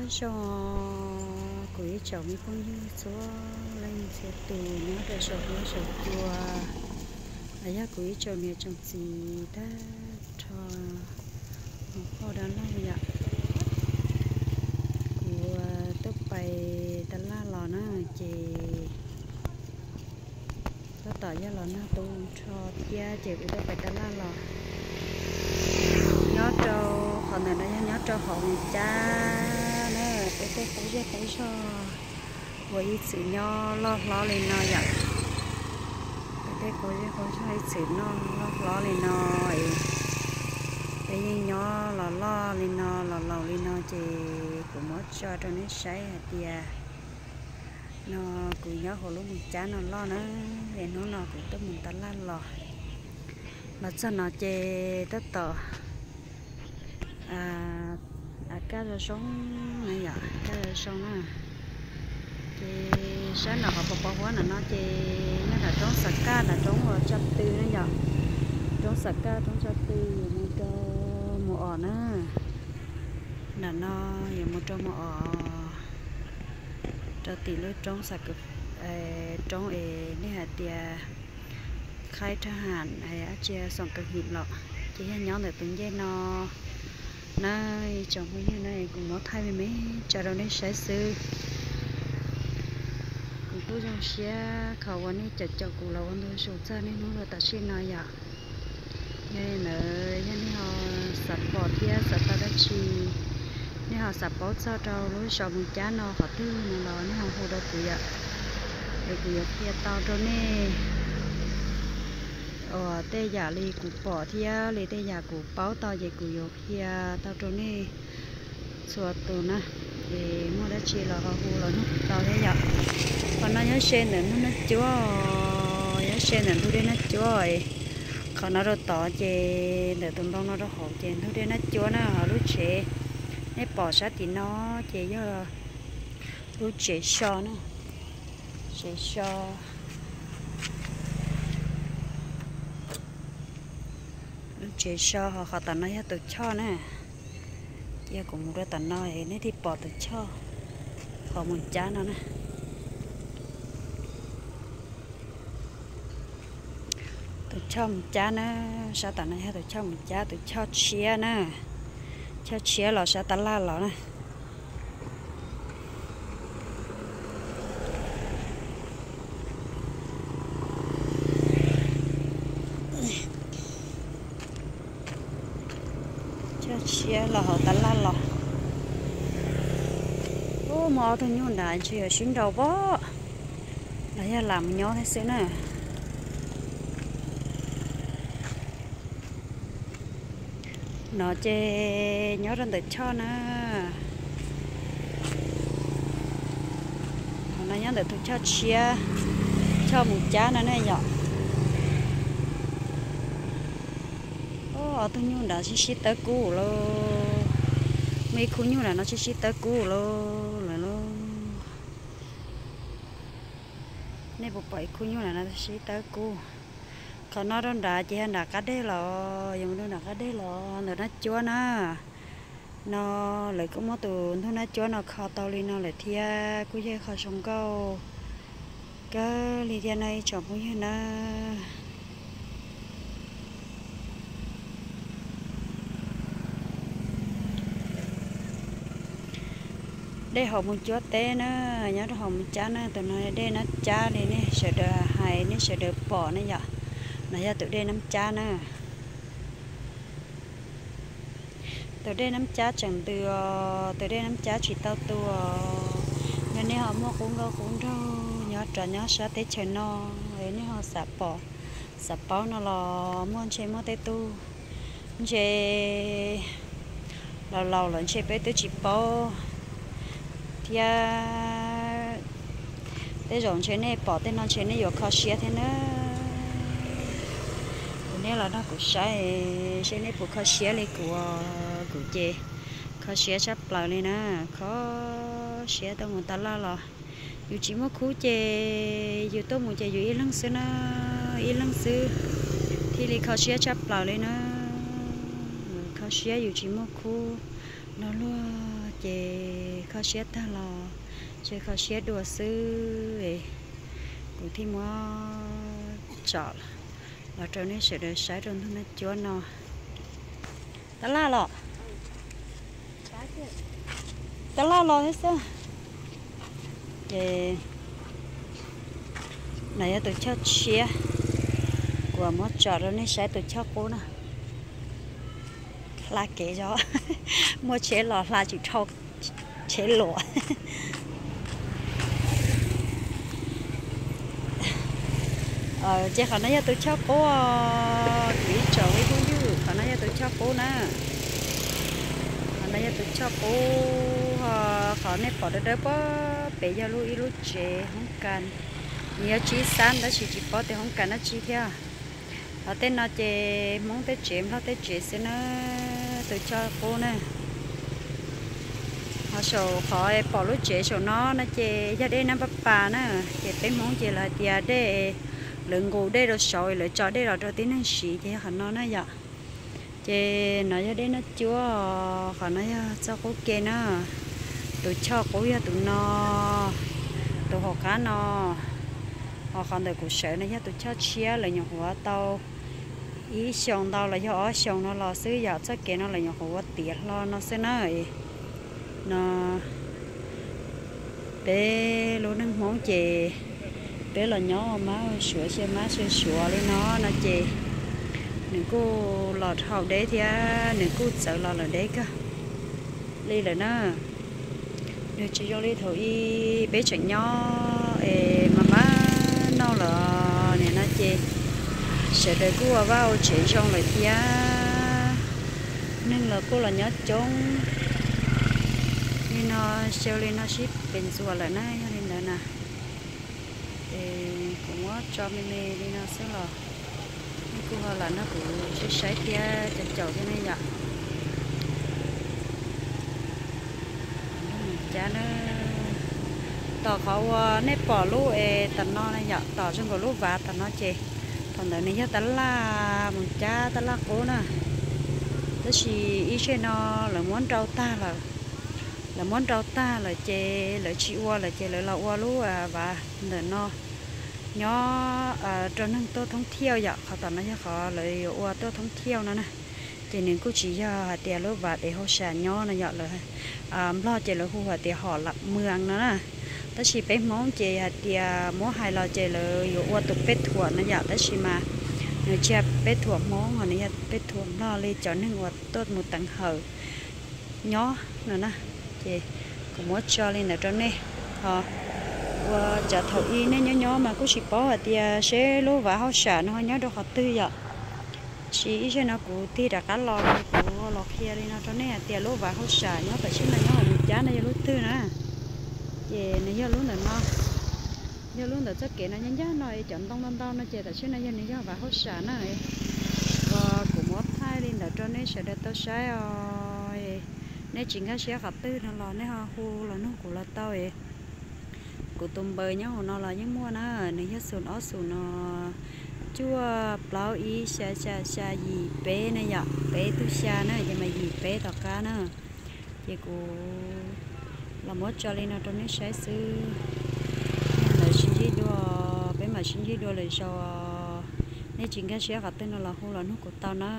Nyob zoo kuv ib tsoom me phooj ywg txhua leej txhua tus nyob rau saum huab saum cua, los yog kuv ib tsoom niam tsoom txiv tag nrho hauv paus dab laug yom. Kuv tuaj pais tas laj los na, ces tab tom yog los nag tu nrho thiab ces kuv tuaj pais tas laj los. Nyob rau qhov ntawm no yog nyob rau hauv Moos Cab na, peb tej qub zej qub zog uas ib txwm nyob loj hlob li no yom. Peb tej qub zej qub zog ib txwm nyob loj hlob li no, peb yeej nyob los loj li no los laus li no ces kuv muab tso rau nej saib hais tias no kuv nyob hauv lub Moos Cab no loj na, es hnub no kuv tuaj mus tas laj los. Los txog no ces tab tom kaj zoo zoo na yom, kaj zoo zoo na. Ces sab nram qhov pos pos huab nram no ces yog nram roob Xam Kaj, nram roob uas Tsa Tw na yom. Roob Xam Kaj roob Tsa Tw yuav mus rau Mus Om na. Nram no yuav mus rau Mus Om, rau tim lub roob, roob es nej hais tias khaib thab ham ab tsi xoom kaw him los, ces yog nyob ntawm tus ncej no na. Ib tsoom phooj ywg na, kuv muab thaij me me tso rau nej saib xwb. Kuv kuj zoo siab kho uas nej caum caum kuv los ua ntu zus txog niaj hnub rau tam sim no yom. Yog li ntawd yog nej ho xav pom thiab xav tau dab tsi, nej ho xav paub txog rau lub zos Moos Cab no qhov twg no los nej ho hu rau kuv yom, es kuv yuav qhia tau rau nej. Uas tej yam li kuv pom thiab li tej yam kuv paub tau ces kuv yuav qhia tau rau nej txhua tus na. Es muaj dab tsi los ho hu los nug kuv tau thiab yom. Qhov no nyob ze ntawm ntug Naj Cuab, nyob ze ntawm ntug dej Naj Cuab. Qhov no rau tod ces ntawm tus npoo no rau hauv ces ntug dej Naj Cuab na. Ho lub tsev nej pom sab tim no ces yog lub tsev so na, tsev so. Lub tsev so, ho qhov tom no yog tus choj na. Cia kuv mus rau tom no es nej thiaj pom tus choj hauv Moos Cab no na. Tus choj Moos Cab na, sab tom no yog tus choj Moos Cab, tus choj tshiab na. Choj tshiab los sab tab laj los na. Choj tshiab los hauv tab laj los. Ub, muaj ob tug nyuj nrad ntshe yuav sib nraus pob, los yog lam mus nyob thiab xwb na. No ces nyob rau ntawm choj na. Qhov no nyob ntawm tus choj tshiab, choj Moos Cab no ne yom. Ob tug nyuj nrad sib sib tawb kub lauj. Muaj ib khub nyuj nrad no sib sib tawb kub lauj, lawv lauj. Nej puas pom ib khub nyuj nrad no sib tawb kub? Qhov no rau nrad ces yog nram qab deg los, yuav mus rau nram qab deg los ntawm Naj Cuab na. No lawv kuj muab tus ntug Naj Cuab no kho tau li no lawm thiab, kuj yog qhov zoo nkauj kawg li thiab na ib tsoom phooj ywg na. Dej hauv Moos Cuab teb na, nyob rau hauv Moos Cab na, tus no dej Nab Cab li nej sawv daws hais nej sawv daws pom ne yom. No yog tus dej Nab Cab na. Tus dej Nab Cab tseem ntws os, tus dej Nab Cab tsis tau tu os. Yog nej ho muaj qub nkauj qub nraug nyob rov nyob sab teb chaws no, nej ho xav pom xav paub no los muaj ntshe muaj tej tug ntshe laus laus lawm ntshe peb twb tsis paub thiab. Tej zaum ntshe nej pom tej no ntshe nej yuav kho siab thiab na. Kuv nej los nrog kuv saib seb nej puas kho siab li kuv. Kuv ces kho siab tshaj plaws li na, kho siab tuaj mus tas laj los. Yus tsis muaj khub ces yus tuaj mus ces yus ib leeg xwb na, ib leeg xwb thiaj li kho siab tshaj plaws li na. Kho siab yus tsis muaj khub nrog luag ces Kho siab tag los tseem kho siab dua xwb, kuv thiaj muab tsom los rau nej sawv daws saib rau ntug no cuab no. Tab laj los, tab laj los thiab xwb. Ces no yog tus choj tshiab, kuv muab tsom rau nej saib tus choj qub no. Hla kev zog, muaj tsheb los hla tsis dhau tsheb luam. Ces qhov no yog tus choj qub, kuv ib tsoom ib phooj ywg, qhov no yog tus choj qub na. Qhov no yog tus choj qub, qhov nej pom dawb dawb puag pem yog lub ib lub tsev hoob kas, nws yog tsib xab tab sis tsis paub tias hoob kas dab tsi thiab. Ho tej no ces Hmoob tej tsev Nplog tej tsev xwb na, tus choj qub na. Ho saum qhov pom lub tsev saum no no ces yog dej Nab Pab Pas na, ces peb Hmoob ces lawv hais tias dej, lawv nqus dej rau saud lawv tso dej los rau tib neeg siv ces yog qhov no na yom. Ces no yog dej Nab Cuab, qhov no yog txoj qub ke na, tus choj qub yog tus no, tus hauv qab no. Ho qhov ntawm kuv sawv no yog tus choj tshiab, lawv nyuam qhuav tau ib xyoos ntau los yog ob xyoos no los xwb yom, txoj kev no lawv nyuam qhuav ua tiav hlo no xwb na. No peb lub neej Hmoob ces peb los nyob ua mab ua suav xyaw mab xyaw suav li no no ces nws kuj los haus deb thiab nws kuj txawv los lawm deb kawg li lawm na. Nws tsis zoo li thaum ub peb tseem nyob es mas mab noj lawm nim no ces sawv daws kuj ua vaj ua tsev zoo lawm thiab, neeg los kuj los nyob coob li no, xyaw li no sib pes ntxuas lawm na, yog li ntawd na. Es kuv muab tso me me li no xwb los nej kuj ho lam nrog kuv saib saib thiab caum caum thiab ne yom. Tom qhov uas nej pom lub es tom no na yom, tom zoo nkaus lub vav tom no ces thaum ntawd nws yog tab laj mus cab tab laj qub na. Tab sis ib zej no lawv muab nrau tag lawm, lawv muab nrau tag lawm ces lawv tsis ua lawm ces lawv los ua lub vav ntawm no nyob rau neeg tuaj thoob thiauj yom. Qhov tom no yog qhov lawv yuav ua tuaj thoob thiauj no na. Ces nws kuj tsis yog hais tias lub vav dev hauj sam nyob no yom, lawv Nplog ces lawv hu hais tias hom lam mws no na. Tab sis peb Hmoob ces hais tias muab hais los ces lawv yuav ua tus peb thuam no yom, tab sis mas nws tsis yog peb thuam Hmoob ho nws yog peb thuam Nplog li cov neeg uas tuaj mus teev hawm nyob no na. Ces kuv muab tso li ntawd rau nej. Ho ua cov thaum ub nej nyob nyob mas kuj tsis paub hais tias seb lub vav hauj sam no ho nyob rau qhov twg yom. Tab sis ib zej no kuv tig rov qab los kuv los qhia li no rau nej hais tias lub vav hauj sam nyob tam sim no nyob hauv Mus Cab no yog lub twg na. Ces nws yog lub ntawm no, yog lub ntawm txoj kev no nyob ncaj no cov ntoo ntau ntau no ces tam sim no yog nws yog vav hauj sam na. Kuv muab thaij li ntawd rau nej sawv daws tau saib os. Nej tsis nkag siab qhov twg no los nej ho hu los nug kuv los tau. Kuv tus npawb nyob hauv no los yeej muaj na, nws yog xoom ob xoom no cuaj plaub ib xya xya xya yim peb na yom, peb tug xya na ces mas yim peb tom qab na. Ces kuv los muab tso li no rau nej saib xwb. Ntawd sib ntsib dua, peb mam sib ntsib dua lwm zaus. Nej tsis nkag siab qhov twg no los hu los nug kuv tau na.